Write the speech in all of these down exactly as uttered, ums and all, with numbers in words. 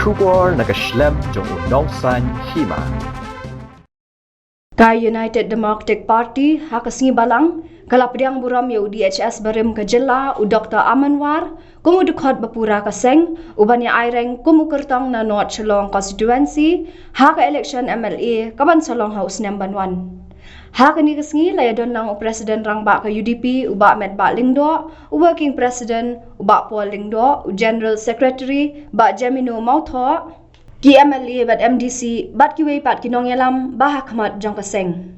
Khubor na ka shlem jong u Nongsaiñ Hima. Ka United Democratic Party ha ka sngi Balang ka la pdiang burom ïa u D H S barim ka jylla u Doctor Aman War kum u dkhot ba pura ka seng u ban ïa aireng kum u kyrtong na North Shillong Constituency ha ka election M L A ka ban sa long ha u snem ban wan. Ha kane ka sngi la ïadon lang u President Rangbah ka U D P u Bah Metbah Lyngdoh, u Working President u Bah Paul Lyngdoh, u General Secretary Bah Jemino Mawthoh, ki M L A bad M D C bad kiwei pat ki nongïalam ba ha khmat jong ka seng.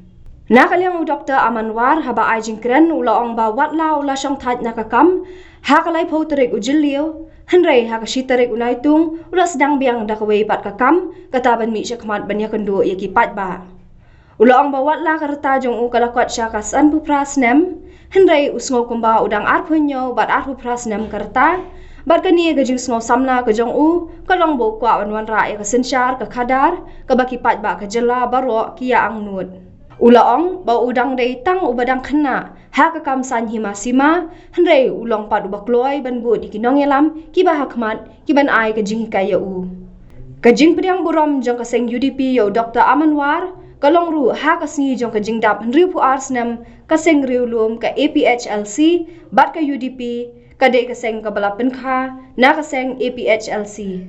Na ka liang u Doctor Aman War haba ai jingkren u la ong ba wat la u la shongthait na ka kam ha ka laiphew tarik u Jylliew, hynrei ha ka shi tarik u Naitung u la sdang biang da kawei pat ka kam, kata ban mih shakhmat ban ïakynduh ïa ki paidbah. U la ong ba wat la ka rta jong u ka la kot sha ka sanphew phra snem, hynrei u sngew kumba u dang arphew hynñiew bad arphew phra snem ka rta, bad kane ka jingsngew samla ka jong u ka long ba u kwah ban wanrah ïa ka synshar ka khadar kaba ki paidbah ka jylla baroh ki ïa angnud. U la ong ba u dang dei tang uba dang khynnah ha ka kam saiñ hima sima, hynrei u long pat uba kloi ban bud ïa ki nongïalam kiba ha khmat ki ban ai ka jinghikai ïa u. Ka jingpdiang burom jong ka seng U D P ïa u Doctor Aman War ka long ruh ha ka sngi jong ka jingdap hynriewphew ar snem ka seng riewlum ka A P H L C bad ka U D P, ka dei ka seng kaba la pynkha na ka seng A P H L C.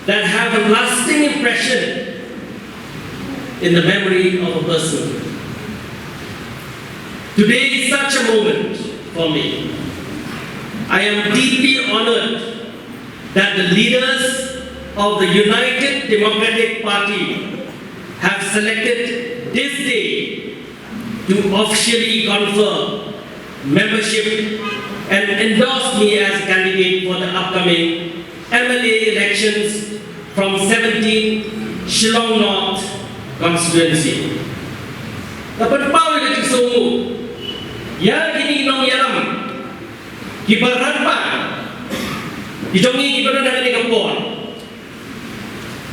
That have a lasting impression in the memory of a person. Today is such a moment for me. I am deeply honored that the leaders of the United Democratic Party have selected this day to officially confer membership and endorse me as a candidate for the upcoming M L A elections from seventeen Shillong North constituency. Ka pynpaw ïa ka jingsngew ïa kine ki nongïalam kiba rangbah ki jong ngi kiba don ha kane ka por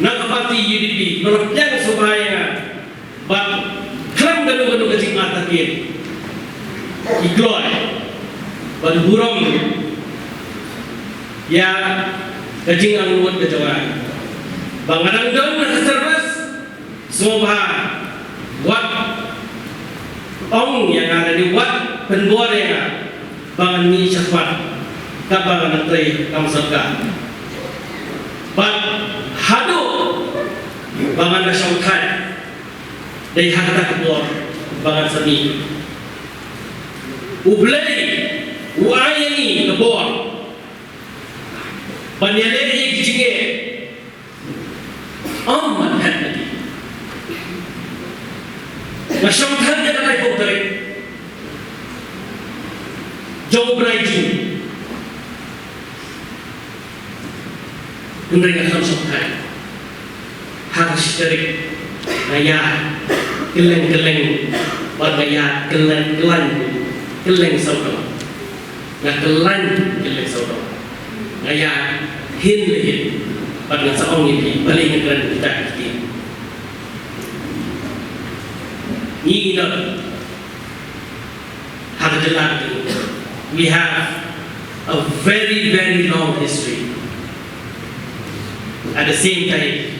na ka party U D P, ba la pdiang sngewbha ïa nga bad khlem kano kano ka jingartatien, ki kloi ban burom ïa ka jingangnud ka jong nga ba nga dang don ha ka service. Sngewbha wat ong ïa nga lane wat pynbor ïa nga ba ngan mih shakhmat katba ngan trei kam sorkar. Bad haduh ba ngan da shongthait dei ha kata ka por ba ngan sa mih. U Blei u ai ïa ngi ka bor ban ïaleh ïa ki jingeh. Ym pat phet lagi. Nga shongthait ïa ka laiphew tarik jong u bnai Jun. Hynrei nga khlem shongthait. Ha ka shi tarik nga ïaid kylleng kylleng bad nga ïaid kylleng kylleng kylleng sawdong. Nga kylleng kylleng sawdong. Nga ïaid hin la hin bad nga sa ong ïa phi balei nga kren kita kita. Ngi ngi don ha ka jylla ka jong ngi. We have a very, very long history. At the same time,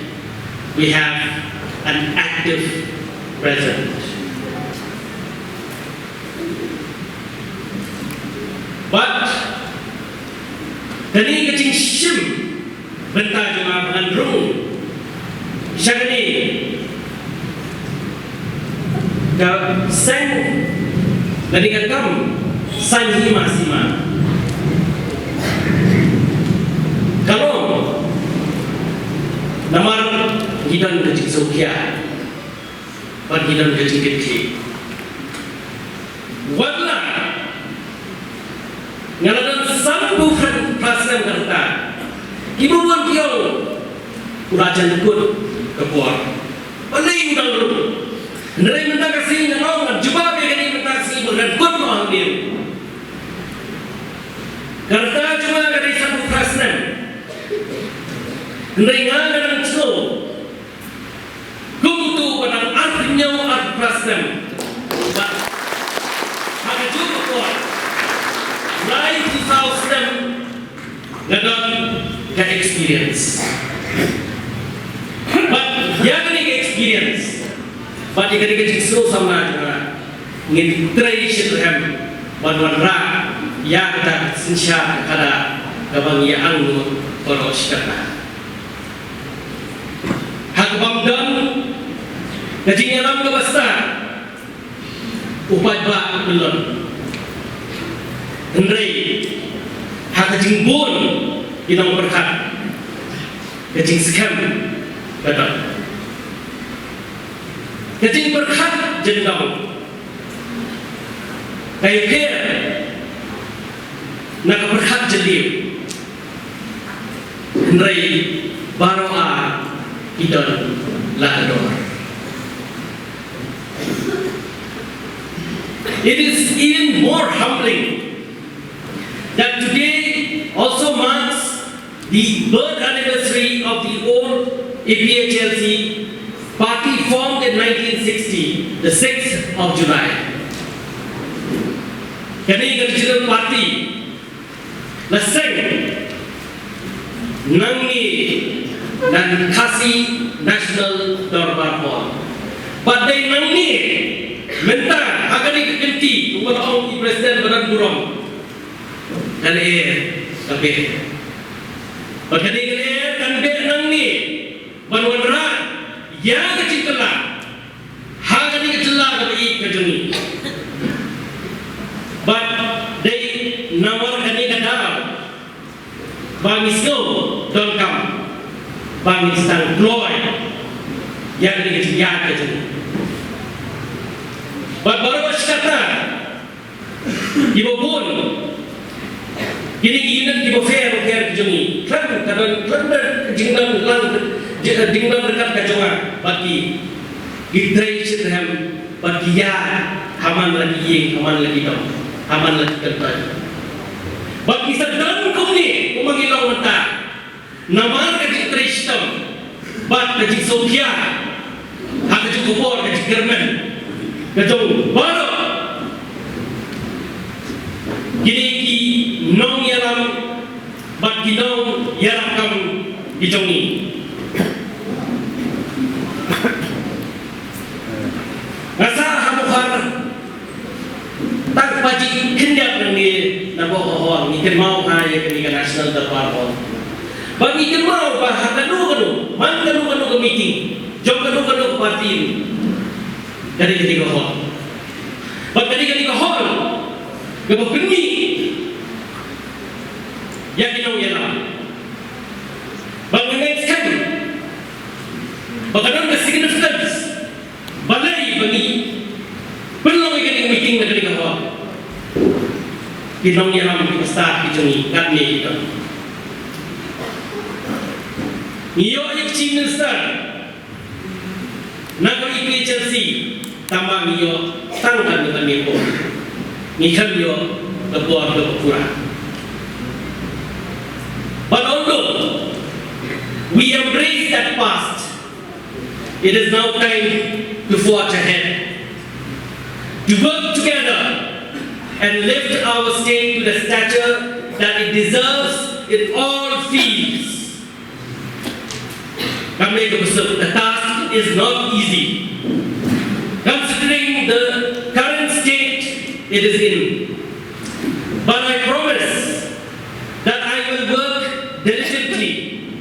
we have an active present. But kane ka jingshim bynta jong nga ba ngan rung sha kane ka seng, kane ka kam saiñ hima sima. Ka long namar ngi don ka jingsngewkhia bad ngi don ka jingkitkhlieh. Wat la nga la don sanphew phra snem ka rta, kiba bun ki ong u la jan kut ka por. Balei u dang rung? Hynrei mynta ka sngi nga ong, nga jubab ïa kane mynta ka sngi ba ngan kut noh hangne. Ka rta jong nga ka dei sanphew phra snem. Hynrei nga nga dang sngew kum uto uba dang arphew hynñiew arphew phra snem. Bad ha kajuh ka por, laiphew saw snem nga don experience. Bad ïa kane ka experience, bad ïa kane ka jingsngewsamla jong nga, ngin trei shitrhem ban wanrah ïa kata ka synshar khadar kaba ngi ïa angnud baroh shi katta. Ha kaba ym don ka jingïalam kaba stad, u paidbah u pynlong. Hynrei ha ka jingbun ki nongpyrkhat, ka jingskhem ka don. Ka jingpyrkhat jyndong ka ïapher na ka pyrkhat jylliew. Hynrei baroh ar ki don la ka dor. It is even more humbling that today also marks the birth anniversary of the old A P H L C party formed in nineteen sixty, the sixth of July. Kane ka regional party la seng nangne na Khasi National Dorbar Hall. Bad dei nangne mynta ha kane ka kynti, kumba la ong i President ba don burom, ka lyer ka beh. Bad kane ka lyer kan beh nangne ban wanrah ïa ka jingkylla ha kane ka jylla kaba ïeit ka jong ngi. Bad dei namar kane ka daw ba ngi sngew donkam ba ngin sdang kloi ïa kane ka jingïaid ka jong ngi. Bad baroh shi katta kiba bun kine ki unit kiba pher ba pher ki jong ngi, khlem ka don, khlem don jingdon lang, jing, jingdon ryngkat ka jong nga bad ki, ki trei shitrhem bad ki ïaid ha man la ki ïing, ha man la ki dong, ha man la ki kynthei. Bad ki sa don kumne kumba ngi long mynta. Namar ka jingtrei shitom bad ka jingsngewkhia ha kajuh ka por, ka jingkyrmen ka jong baroh kine ki nongïalam bad ki nongïarap kam ki jong ngi. Nga sa ha Mawkhar tang ba ji khyndiat nangne na Mawkhar, ngi kynmaw ha ïa kane ka National Dorbar Hall. Ba ngi kynmaw ba ha kano kano, man kano kano ka meeting jong kano kano ka party, ka dei kane ka hall. Bad ka dei kane ka hall kaba pynmih ïa ki nongïalam. Bad nga ngeit skhem ba ka don ka significance balei ba ngi pynlong ïa kane ka meeting na kane ka hall. Ki nongïalam kiba stad ki jong ngi katne ki don. Ngi ïoh ïa ka Chief Minister na ka A P H L C, tangba ngi ïoh tang katne katne por. Ngi khlem ïoh ka bor kaba pura. But although we embrace that past, it is now time to forge ahead, to work together and lift our state to the stature that it deserves in all fields. Kam dei kaba suk, the task is not easy, considering the current state it is in. But I promise that I will work diligently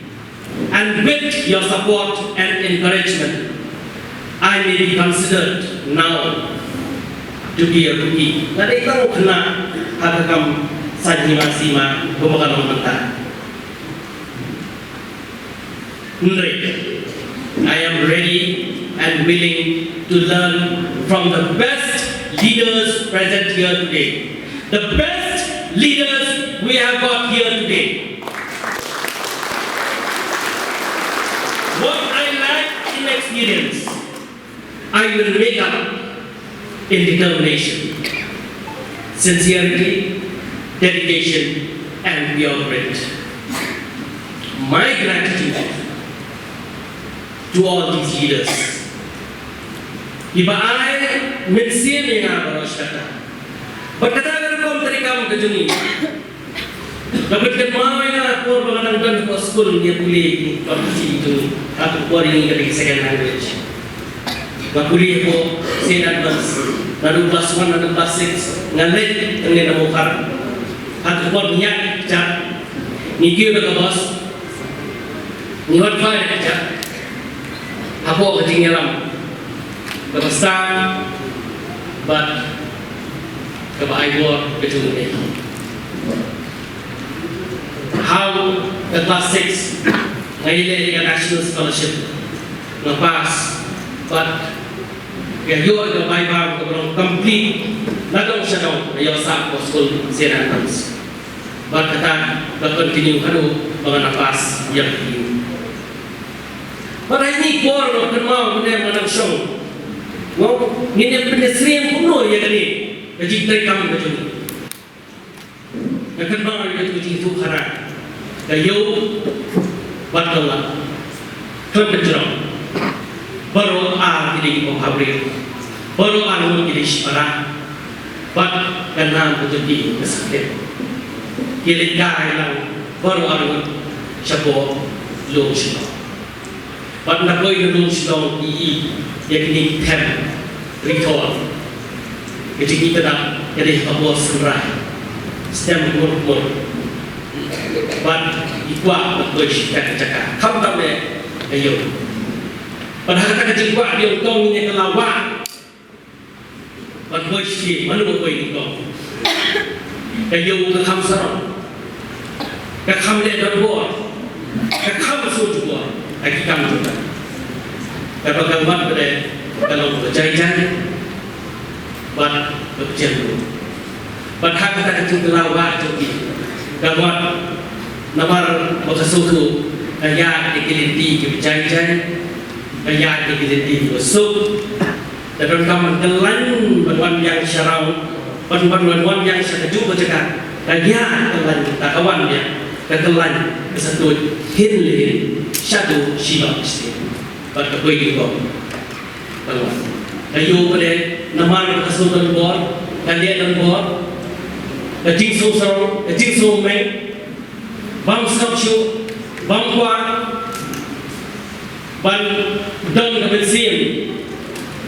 and with your support and encouragement, I may be considered now to be a rookie. Nga dei tang u khynnah ha ka kam saiñ hima sima kumba ka long mynta. Hynrei I am ready and willing to learn from the best leaders present here today. The best leaders we have got here today. What I lack in experience, I will make up in determination, sincerity, dedication, and pure grit. My gratitude to all these leaders kiba ai mynsiem ïa nga baroh shi katta. Bad kata ka rukom treikam ka jong ngi, Nga pynkyndit ïa nga por ba nga dang don hapoh skul, nga pule ïa ki competition jong ngi. Ha ka por jong ngi ka dei second language. Nga pule hapoh Saint Albans, naduh class one naduh class six nga leit hangne na Mawkhar. Ha ka por ngi ïaid kjat, ngi kiew da ka bus, ngi wan phai da kjat. Hapoh ka jingïalam kaba stad bad kaba ai bor ka jong ngi. Ha ka class six nga ïaleh ïa ka national scholarship, nga pass bad nga ïoh ïa ka bai bam kaba long complete na dong sha dong, nga ïoh sah hapoh skul Saint Albans. Bad kata ka continue haduh ba nga la pass ïa ka U. Bad ha kine ki por nga kynmaw mynne nga nang shong, nga, ngin ïa pynïasyriem kumno ïa kane ka jingtrei kam ka jong ngi. Nga kynmaw ïa ka jingïathuhkhana ka ïew bad ka wat khlem kynjrong. Baroh ar ki dei ki paw ha briew, baroh ar ngut ki dei shipara. Bad ka nam ka jong ki ka sakhiat. Ki leit kai lang baroh ar ngut shapoh Lum Shillong. Bad na poi na Lum Shillong ngi ïohi ïa kine ki them ri thor. Ka jingïeit ka dap ka dei ha ka bor synrai, stem mur mur. Bad ngi kwah ban poi sha ka jaka, khamtam eh ka ïew. Bad ha kata ka jingkwah ka ïew to ngin ïa kylla wah. Ban poi sha, mano ba poi nyngkong. Ka ïew ka kham sarong, ka kham leh donbor, ka kham sngewthuh bor ha ki kam jong ka. Kaba ka wat pat ka long kaba jai jai bad kaba jem ruh. Bad ha kata ka jingkylla wah jong ki, ka wat namar ba ka sngewthuh, ka ïaid ïa ki lynti kiba jai jai, ka ïaid ïa ki lynti kiba suk. Ka donkam ban kyllain ban wan biang sha raw, ban, ban, ban wan biang sha kajuh ka jaka. Ka ïa ka kyllain, ka, ka wan biang, ka kyllain, ka sa tuid hin le hin shaduh shi noh shi sien. Bad ka poi nyngkong. Ka wan. Ka ïew pat namar ka sngewdon bor, ka leh donbor, ka jingsngewsarong, ka jingsngewmeng, bym sngap shuh, bym kwah ban don ka mynsiem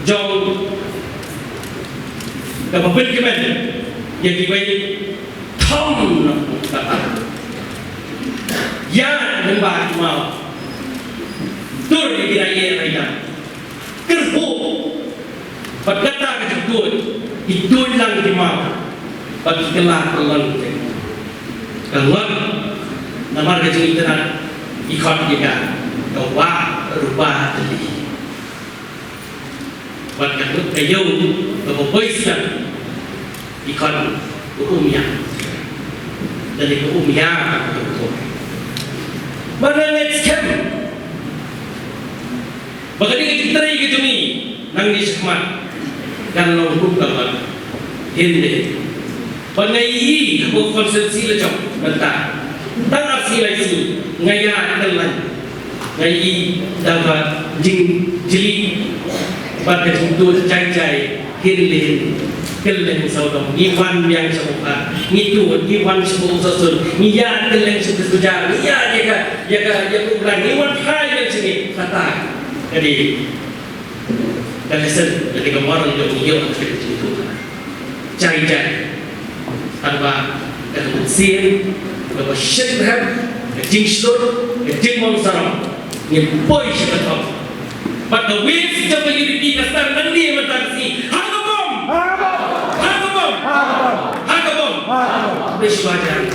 jong kaba pynkmen ïa kiwei. Thom noh kata, ïa, lyngba ki maw, tur ïa ki raiei raidang. Kyrhuh. Bad kata ka jingtuid, ki tuid lang ki maw, bad ki kylla kyllon te. Ka ngot, namar ka jingitynnad, ki khot ïa ka, ka wah rupa tylli. Bad ka ngut ka ïew kaba poi sdang, ki khot ka Umïa. Lane ka Umïa ka khot. Bad nga ngeit skhem ba ka dei ka jingtrei ka jong ngi nangne shakhmat kan long ruh kaba hynrei. Bad nga ïohi ha ka constituency la jong mynta, tang ar sngi lai sngi nga ïa kyllain, nga ïohi da ka jingjli bad ka jingtuid jai jai. Hynrei lei, kylleng sawdong, ngi wan biang sha Mawkhar, ngi tuid, ngi wan sha Mawksosun, ngi ïa kylleng sha Ksujar, ngi ïa ïa ka, ïa ka, ïa ka Uklan, ngi wan phai biang sha ngi, kata ka dei ka lesson, ka dei ka moral jong ngi ïa ka jingtuid. Jai jai. Tang ba ka mynsiem, ka ba shit rhem, ka jingshlur, ka jingmong sarong. Ngin poi sha ka thong. Bad ka wave jong ka U D P ka start nangne mynta ka sngi. Ha ka bom! Ha ka bom! Ha ka bom! Bad shuwa jan.